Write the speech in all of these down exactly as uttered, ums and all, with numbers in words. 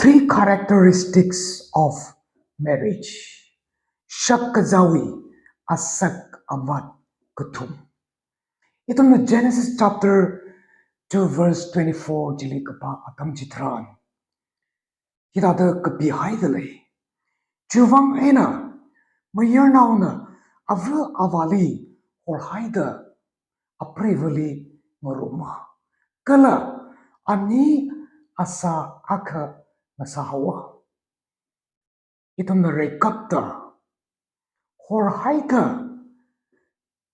Three characteristics of marriage. Shakkazāwui asak avat kathum. Ithumna Genesis chapter two verse twenty-four chili kapā atam chitharan hithāda kapihaida lei. Chiwuivang eina mayarnaona ava avāli horhaida apreivali ngaruma, kala ani asā akha ngasāhaowa. Ithumna reikapta horhaida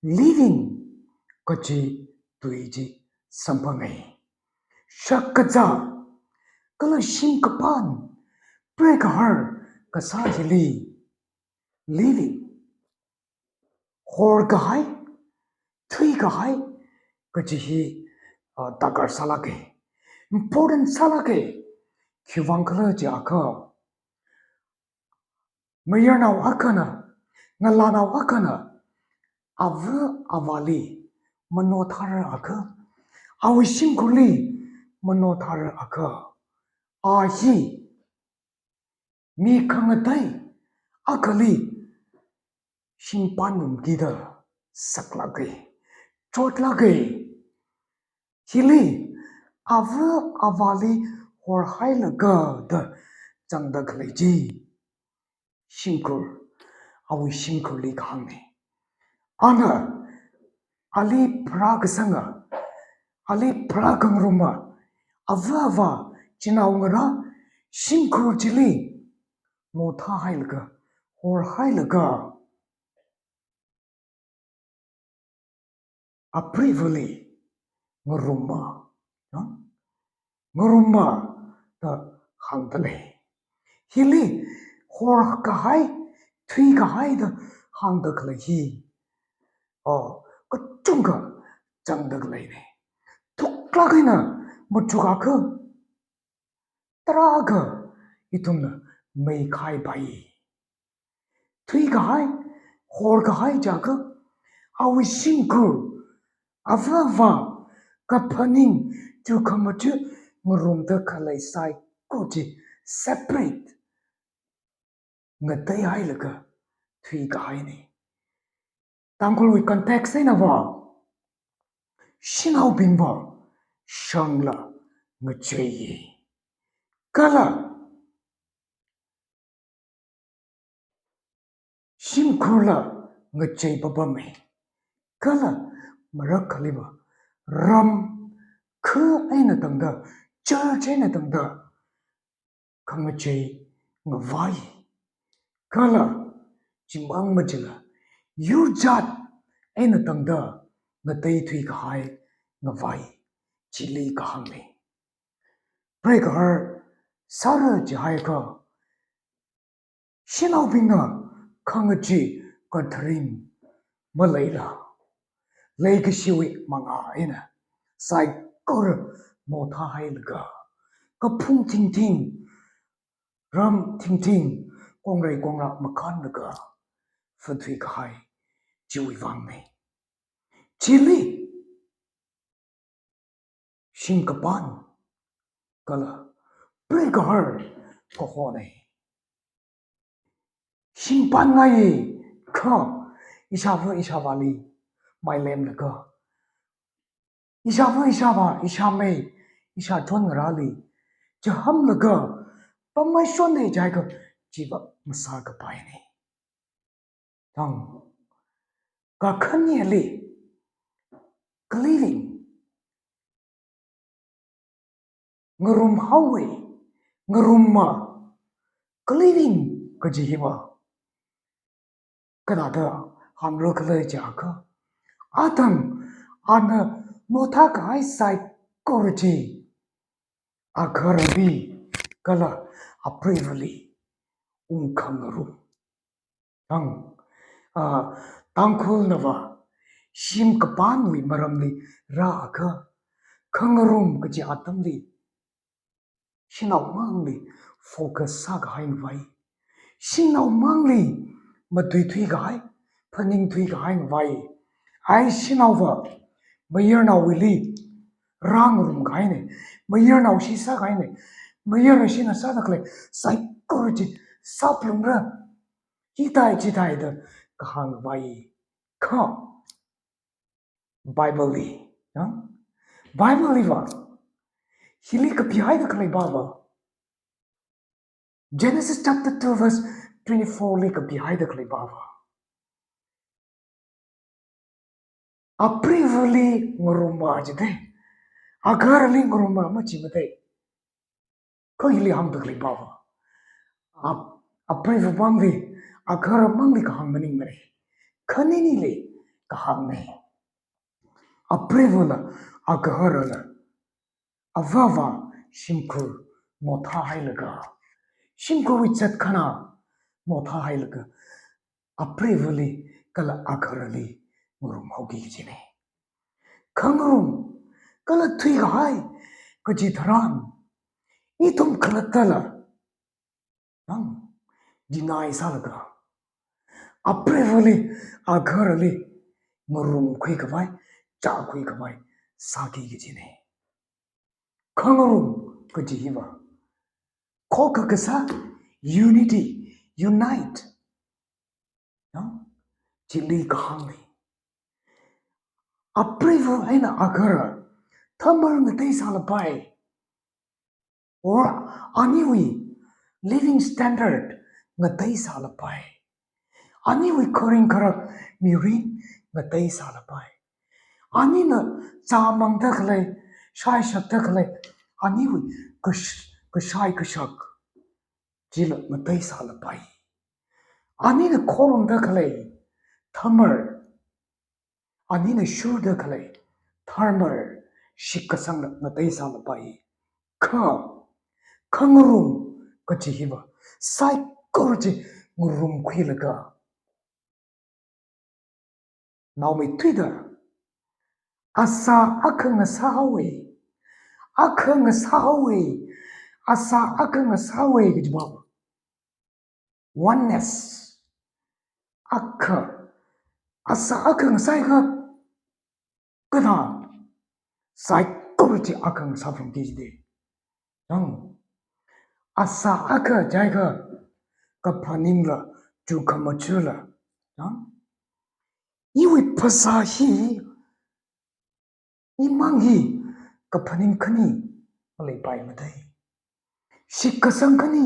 living kaji tui chi samphangai. Shakkazā kala shimkapan, prekahar kasā hili living, horkahai, thuikahai kaji hi, uh, darkar sālāka, important sālāka. Khiwuivang khala jiakha, mayarnao akhana, ngalānao akhana ava avāli manothara akha, awui shimkhurli manothara akha, a hi mi khangatei akhali shimpan ngarumkida saklāka, chotlāka. Hili ava avāli horhailaga da zangda khalei chi shimkhur, awui shimkhurli kahāngna. Ana ali pharākasanga, ali pharākhangaruma, ava avā, chinaongarā shimkhur chili mothāhailaga, horhailaga apreivali ngaruma, no? Ngaruma da hāngda lei. Hili horkahai, thuikahai da hāngda khalei hi, oh, kachungkha zangda khaleina. Thuklāk eina machukakha tarākha ithumna meikhaipai. Thuikahai, horkahai jiakha, awui shimkhur, ava avā, kaphaning, chukhamaja ngarumda khalei saikora chi separate, ngateihailaga thuikahaina. Tangkhulwui context einava, shanaobingva shangla ngacheiya, kala shimkhurla ngachei papama, kala marakhaliva ram kha eina tangda, church eina tangda khangachei ngavai, kala chimang machila yurjat eina tangda ngateithui kahai ngavai, chili kahāngna. Prekahar sāra jihaiakha, shanaobingna khangachee katharing maleila, leikashiwui mangā eina saikora mothāhailaga, kaphung thingthing, ram thingthing, kongrei kongra makhanlaga phāthui kahai chiwui vangna. Chili shimkapan kala prekahar kahona. Shimpanngaiya kha ishāva ishāvāli mailemlaga, ishāva ishāvā, ishāmei, ishāchon ngarāli chihānlaga, pamai shonna jiakha chiva masākapaina. Tang, kakhaneli, cleaving, ngarumhaowa, ngaruma, cleaving kaji hiva kathāda hāngra khala jiakha, atam ana mothākahai saikora chi agahara̱bing kala apreivali ungkhangarum. Tang, ah, Tangkhulnava shimkapanwui maramli rāakha, khangarum kaji atamli shanao mangli focus sākahai ngavai, shanao mangli matuithui kahai, phaningthui kahai ngavai. Ai shanaova mayarnaowuili rāngarum kahaina, mayarnao shisa kahaina, mayarashina sāda khalei saikora chi sāphalungra. Chithāi chithāi da kahāng vai. Kha Bible li, ya? Bible li va, hili kapihaida khalei va va, Genesis chapter two verse twenty-four li kapihaida khalei va va, apreivali ngarumma jidei, Agarli ngarumma majimadei. Kha hili hāngda khalei va va, ap-, apreiva mangli, Agar mangli kahāng maningmanei. Khaninili kahāngnei. Apreivala, Agarla, avāva shimkhur nothāhailaga, shimkhurwui zatkhana nothāhailaga, apreivali kala Agarli ngarumhaoki kajinei. Khangarum kala thuikahai kaji tharan, ithum khalattala, nang, deny sālaga, apreivali, Agarli ngarumkhui khavai, chākhui khavai sāki kajinei. Khangarum kaji hiva, khokkha kasā, unity, unite, ya? Chili kahāngnei. Apreiva eina Agar, Tamar ngateisālapai, or aniwui living standard ngateisālapai, aniwui kharing kharak mirin ngateisālapai, anina chāmangda khalei, shaishakda khalei, aniwui kash-, kashai kashak chila ngateisālapai, anina khorumda khalei Tamar, anina shurda khalei Tamar shitkasangla ngateisālapai. Kha khangarum kaji hiva, saikora chi ngarumkhuilaga, naomeithuida, asā akha ngasāhaowei, akha ngasāhaowei, asā akha ngasāhaowei kaji va va, oneness. Akha, asā akha ngasāhaiakha, kathā, saikora chi akha ngasāphalungki jidei. Nang, asā akha jiakha, kaphaningla, chukhamajala, nang, iwui phasā hi, imang hi kaphaning khani maleipaimadei, shitkasang khani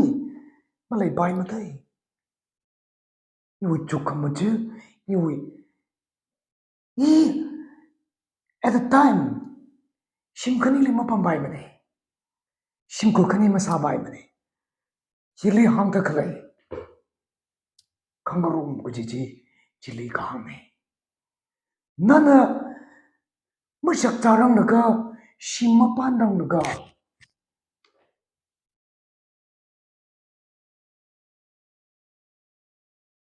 maleipaimadei. Iwui chukhamaja, iwui, i, at the time, shim khanili mapampaimanei, shimkhur khani masāpaimanei. Chili hāngda khalei khangarum kaji chi, chili kahāngnei. Nana mashakzāranglaga, shim mapanranglaga,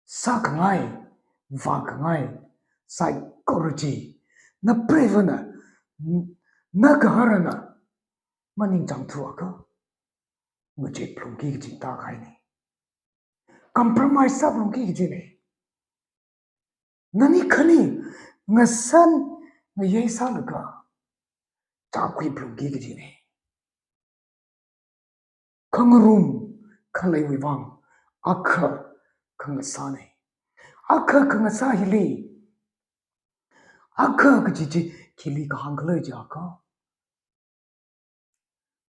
sākhangai, vākhangai saikora chi, napreivana, n-, nagaharana maningchāngthuakha, ngacheiphalungki kaji tākahainei. Compromise sāphalungki kajinei. Nani khani ngasan ngayei sālaga, chākhuiphalungki kajinei. Khangarum khaleiwui vang akha khangasānei. Akha khangasā hili, akha kaji chi khili kahāng khala jiakha,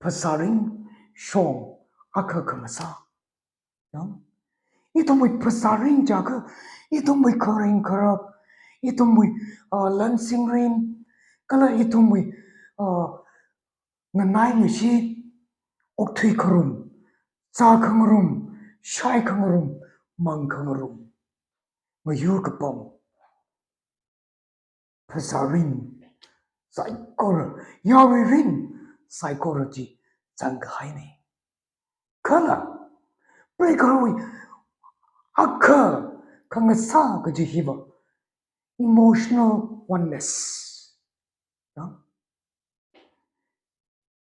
phasā ring shong akha khangasā. Ya? Ithumwui phasā ring jiakha, ithumwui kharing kharak, ithumwui, ah, lan singrin, kala ithumwui, ah, nganai ngashi, okthui kharum, zā khangarum, shai khangarum, mang khangarum, ngayur kapam, phasā ring saikora, yarui ring saikora chi zangkahainei. Kala, preigaharwui akha khangasā kaji hiva emotional oneness. Ya?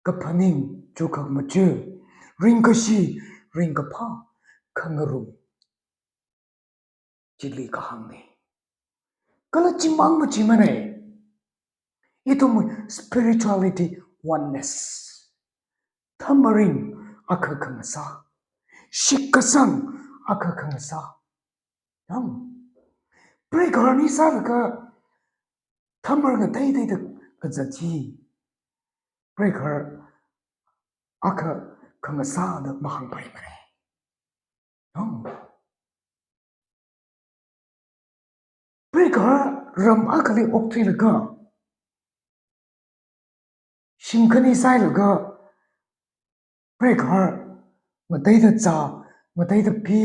Kaphaning, chukhamaja, ringkashi, ringkaphā, khangarum, chili kahāngnei. Kala chimang majimanei. Ithumwui spirituality oneness. Thamaring, akha khangasā. Shitkasang akha khangasā. Yang, preigaharna sālaga thamar ngateiteida kazat chi preigahar akha khangasāda mahāngpaimana. Yang, preigahar ram akhali okthuilaga, shimkhur sāhailaga, preigahar ngateida zā, ngateida pi,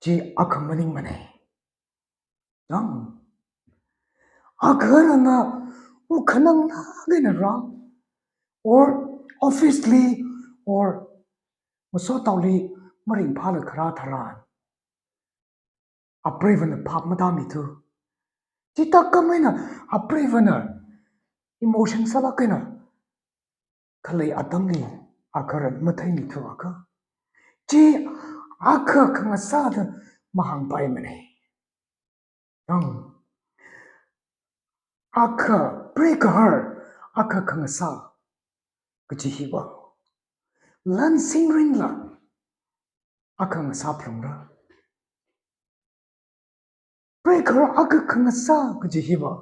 chi akha maningmana. Yang, agaharana wukhanang lāk eina rā, or office li, or ngasothaoli maringphāla kharā tharan, apreivana phap matāmithu. Chithākhamei eina apreivana emotion sālāk eina khalei atamli agaharana matheimithu akha. Chi akha khangasāda mahāngpaimana. Yang, akha preigahar akha khangasā kaji hiva lan singrinla akha ngasā phalungra. Preigahar akha khangasā kaji hiva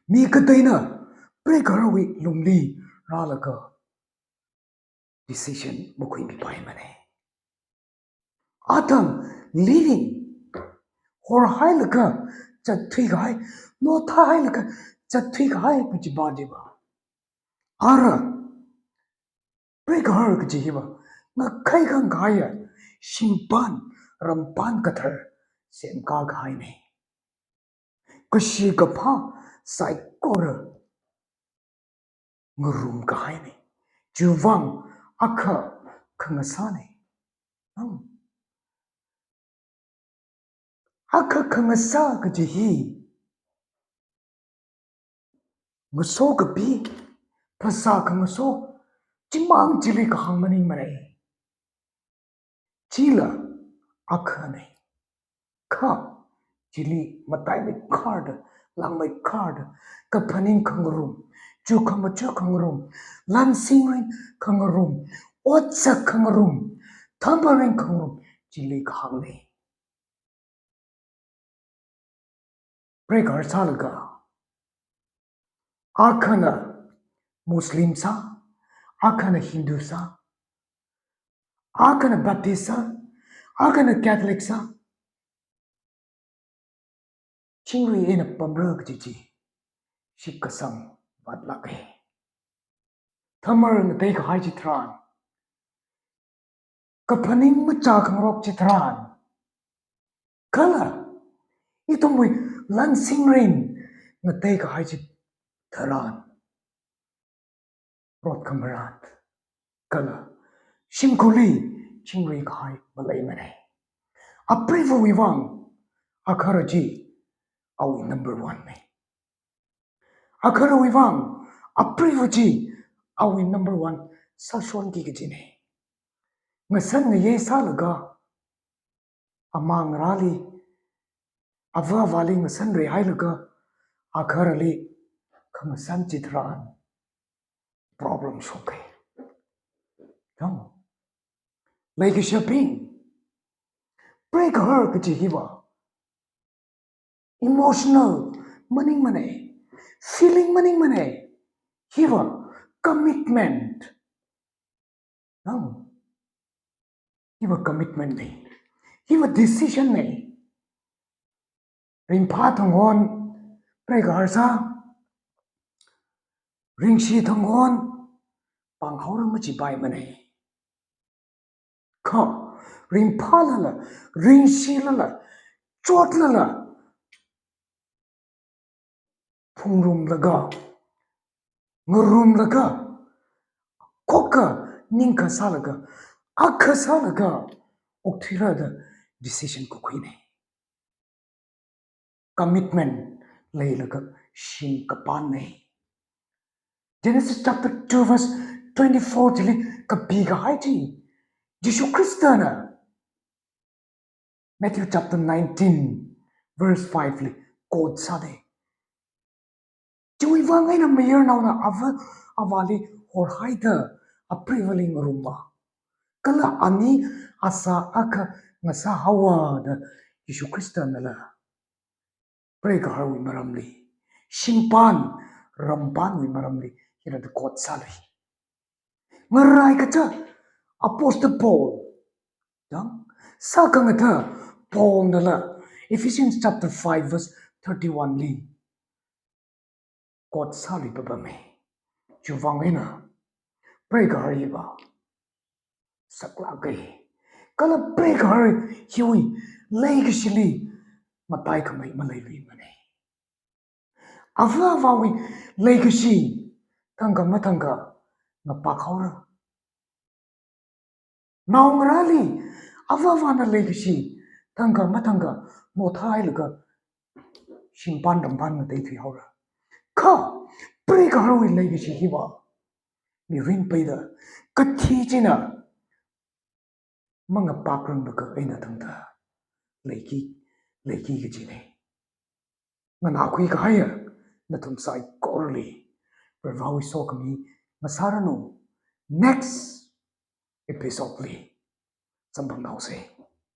mi kateina preigaharwui lungli rālaga decision makhuimipaimana. Athang living, horhailaga zatthuikahai, nothahailaga zatthuikahai kajiva chiva, ara preigahar kaji hiva ngakhai khangakhaiya shimpan rampan kathar semkā kahaina. Kashi kaphā saikora ngarumkahaina. Chiwuivang akha khangasāna. Ang, akha khangasā kaji hi ngaso kapi, phasā khangaso, chimang chili kahāng maningmana. Chila akhana. Kha chili mataimei kharda, langmei kharda, kaphaning khangarum, chukhamaja khangarum, lan singrin khangarum, otsak khangarum, thamparing khangarum, chili kahāngna. Preigahar sālaga, akhana Muslim sā, akhana Hindu sā, akhana Baptist sā, akhana Catholic sā, chingri eina pamra kaji chi shitkasang vātlāka. Thamar ngateikahai chitharan, kaphaning machā khangarok chitharan, kala ithumwui lan singrin ngateikahai chitharan, rot khamarat kala shimkhurli chingri kahai maleimana. Apreivawui vang agahara chi awui number one na. Agaharawui vang apreiva chi awui number one sāshonki kajina. Ngasān ngayei sālaga, amā ngarāli, ava avāli ngasānreihailaga, agaharali khangasān chitharan problem shoka. Yang, leikashibing, preigahar kaji hiva emotional maningmana, feeling maningmana, hiva commitment. Yang, hiva commitment na, hiva decision na. Ringphā thang hon preigahar sā, ringshi thang hon pānghaora majipaimana. Kha ringphālala, ringshilala, chotlala, phungrumlaga, ngarumlaga, khokkha ningkha sālaga, akha sālaga okthuira da decision kakhuina. Commitment leilaga shim kapānna. Genesis chapter two verse twenty-four chili kapikahai chi, Jishu Khristana Matthew chapter nineteen verse five li quote sāda. Chiwui vang eina mayarnaona ava avāli horhaida, a prevailing aroma. Kala ani asā akha ngasāhaowa da Jishu Khristanala preigaharwui maramli, shimpan, rampanwui maramli, hithāda court sālui. Ngarai kaja Apostle Paul dang, sākhangatha Paulnala Ephesians chapter five verse thirty-one li court sālui papame. Chiwuivang eina preigahar hiva saklāka. Kala preigahar hiwui leikashili mataikhamei maleiluimane. Ava avāwui leikashi thangkha mathangkha ngapakhaora. Naongarāli ava avāna leikashi thangkha mathangkha nothailaga shimpan rampan ngateithuihaora. Kha preigaharwui leikashi hiva mirin peida kathi china mangapakranglaga eina tangda leiki, leiki kajine. Nganākhuikahaiya nathum saikorali Varivarāwui sokhami ngasāranu. Next episode li samphangnaose.